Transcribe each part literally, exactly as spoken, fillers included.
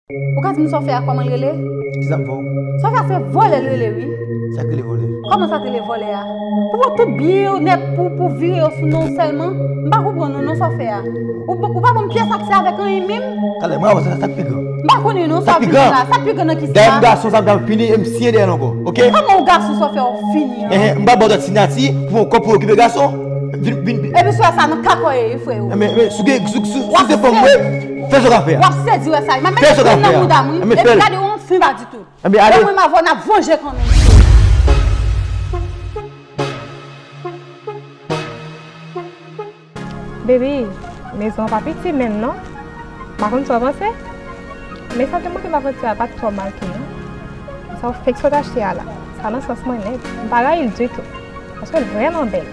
Ou ka di m sa w fè a kòman l rele? Kisa m fè w? Sa w fè a se vòlè l rele, wi. Sa k rele vòlè? Kòman sa t rele vòlè a? Pou pran tout byen yo nèt, pou, pou vire yo sou non w sèlman, m pa konprann non, non sa w fè a. Ou, ou pa ban m pyès ak se avèk anyen menm? Talè, mwen avè w, sa, sa k pi gran. M pa konnen non sa w ap di la. Sa k pi gran nan kisa? Dèyè m gason, sa m ta pini e m siyen dèyè l ankò, oke? Kòman w gason sa w fè w fini an? Ehe, m pa ba w dòt siyati pou yon kòb pou okipe gason. Vin, vin, vin. Epi sou sa nan kakòye, wi, frè yo. Men, men, si w gen, si, si, si w se fanm vre, fè sa w ka fè a. W ap sezi wè sa. Fè sa w ka fè a. Epi gade yon fen pa ditou. Ebyen, ale. Lè mwen m avè w, n ap vanje kanmenm. Baby, mezon an pa piti menm non. M pa konn sa w panse. Men sa w te montre m avanti a pa t twò mal tou non. Sa w fenk sot achte a la. Sa nan sans mwen nèt. M pa rayi l ditou. Paske l vrèman bèl.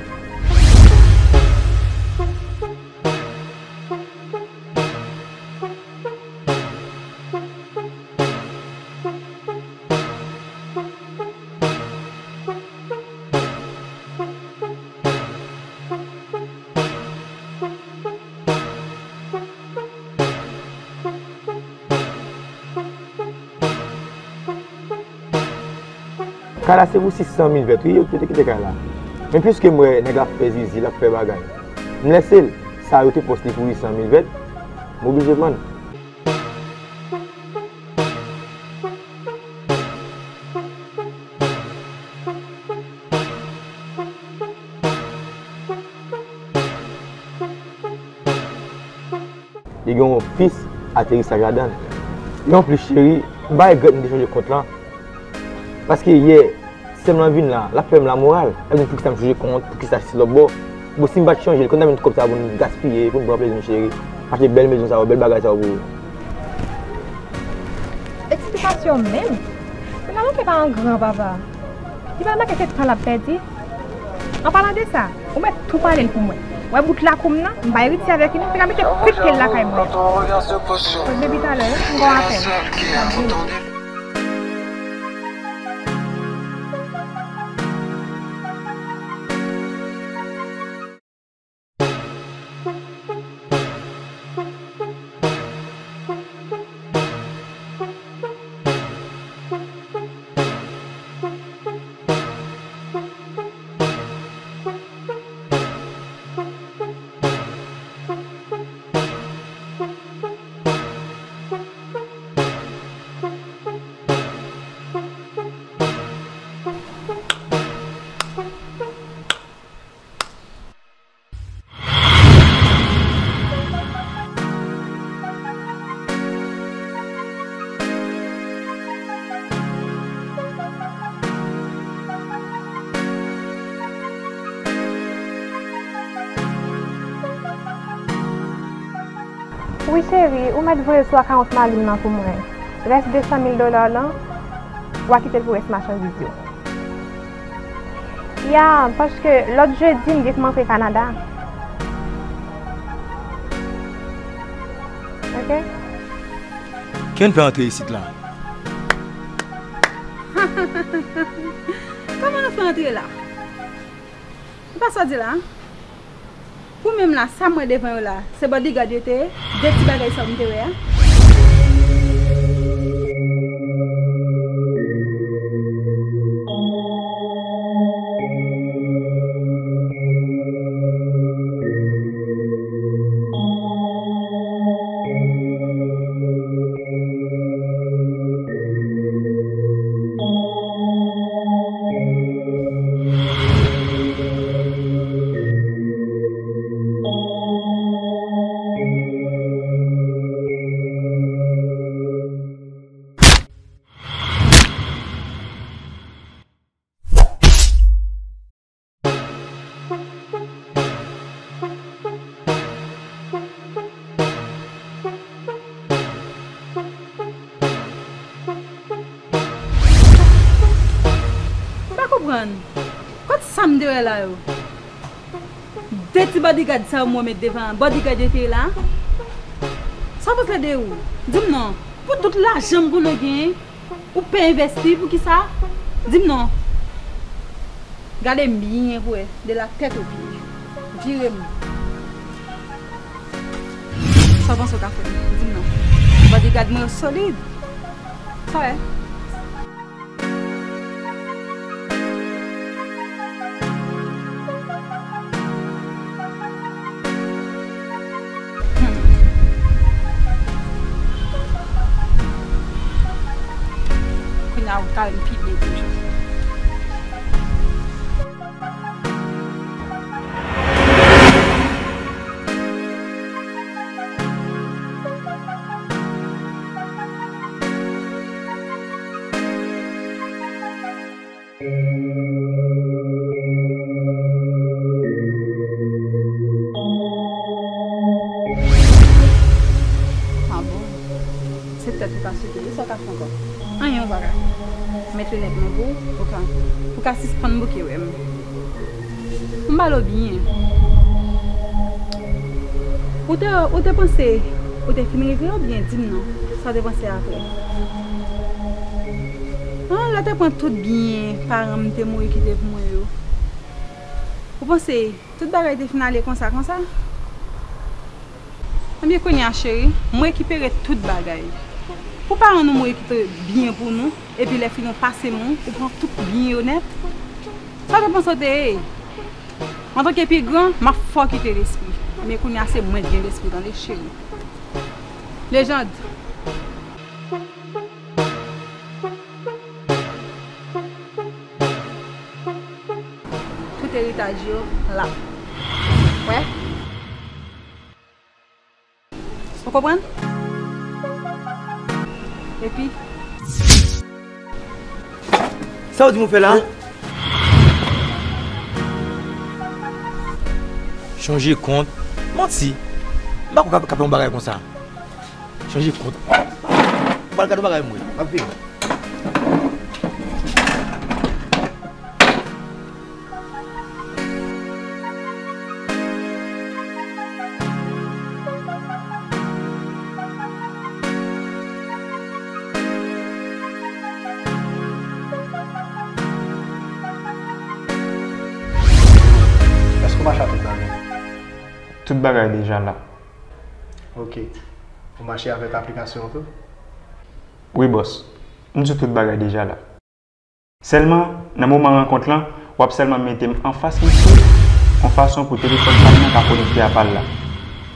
Kay la se pou sis san mil vèt, wi, yo te kite kay la. Men piske m wè nèg la ap fè zizi, l ap fè bagay, m lèse l. Sa yo te pòs li pou uit san mil vèt, m oblije vann. Li gen yon pis aterisaj ladan l. Li yon plis cheri, m pa regrèt m te chanje kont lan. Paske yè, sè m lan vin la, l ap fè m lamoral. L ap di m poukisa m chanje kont, poukisa si lòt bò. Bon, si m pa t chanje l, konn ta vin kòb sa pou n gaspiye, pou n pran plezi n cheri. Achte bèl mezon sa yo, bèl bagay sa yo pou ou. Eksplikasyon menm? Kounya nou te pa an gran papa. Li pa remake se tan l ap pèdi. An palan de sa, ou mèt tou pale l pou mwen. Wè bout lakou m nan, m bay Riti avèk li non, te ka mete pit pye l lakay mwen. Kot baby talè, wi, m gon apèl. Wi cheri, ou mèt voye sou akawont mari m nan pou mwen. Rès de san mil dola lan, w a kite l pou rès machandiz yo. Ya, paske lòt jedi m gen pou m antre Kanada. Oke? Kijan n fè antre isit la? Kòman nou fè antre la? Ou pa sa di la? Pou menm la, sa m wè devan yo la, se bodyguard yo te ye, de ti bagay sa w m te wè a. M pa konprann. Kot sa m te wè la yo? De ti bodyguard sa yo mwen met devan, bodyguard yo te ye la? Sa w panse de ou? Di m non. Pou tout lajan m konnen w genyen, ou pa envesti, poukisa? Di m non. Gade m byen pou wè, de la tèt o pye. Vire m. Sa w panse w ka fè m? Di m non. Bodyguard mwen yo solid. Sa wè. Hmm. Kounye a ou ka wè m pi byen toujou. Ah bon? Se tèt ou ka sote wi, sa w ka fè ankò? Anyen ou pa ka. Met linèt mwen pou ou, pou ka, pou ka sispann bouke wè m. M pale w byen. Ou te, ou te panse ou te fin rive oubyen di m non, sa w te panse apre? Ah, lè w te pran tout byen paran m te mouri kite pou mwen yo. Ou panse tout bagay te fin ale konsa, konsa? Ebyen, kounye a, cheri, m rekipere tout bagay. Pou paran nou mouri kite byen pou nou, epi lè fini w pase m, ou pran tout byen yo nèt. Sa w te panse w te ye? Antanke pi gran, m ap fè w kite lespri. Ebyen, kounye a, se mwen k gen lespri, tande, cheri. Lejand. Tout eritaj yo la. Wè? Ou konprann? Epi? Sa w di m ou fè la? Chanje kont. Manti. M pa kwè k ap, k ap fè yon bagay konsa. Chanje kont. Ou pral gade yon bagay m wè. M ap vini. Èske w mache ak tout bagay? Tout bagay deja la. Ok. Ou mache avèk aplikasyon an tou? Wi, bòs. M di w tout bagay deja la. Sèlman, nan moman rankont lan, w ap sèlman mete m anfas misye, yon fason pou telefòn pa m nan ka konekte a pa l la.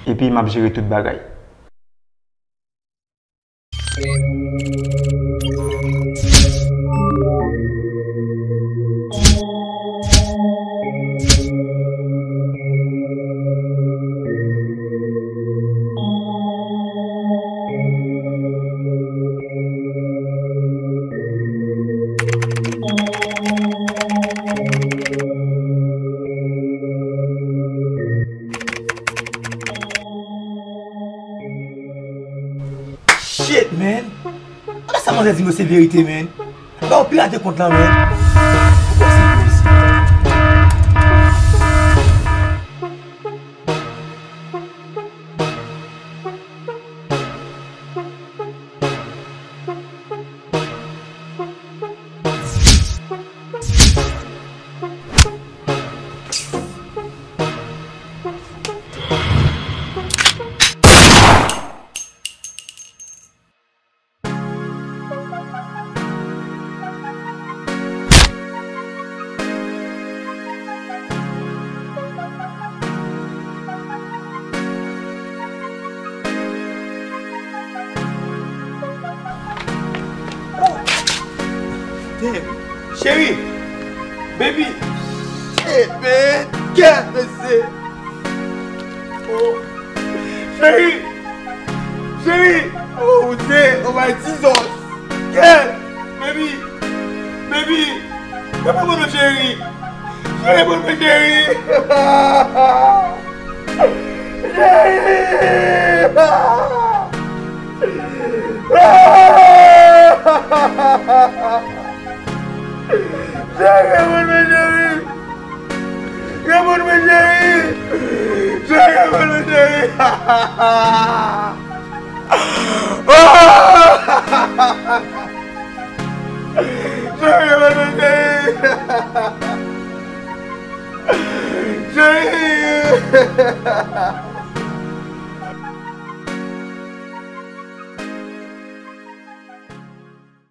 Epi m ap jere tout bagay. Shit, man! Ala sa manzè di m yo se verite, man! Ba yo pirate kont lan, man! Ou panse yo isi? Oh! Damn! Cheri! Baby! Shit, man! Kèt, mesye! Oh! Cheri! Cheri! Oh, Bondye! Oh my Jesus! Kèt! Baby! Baby! Reponn mwen non, cheri! Cheri, reponn mwen, cheri! Cheri! Cheri, reponn mwen, cheri! Reponn mwen, cheri! Cheri, reponn mwen, cheri! Cheri, reponn mwen, cheri! Cheri!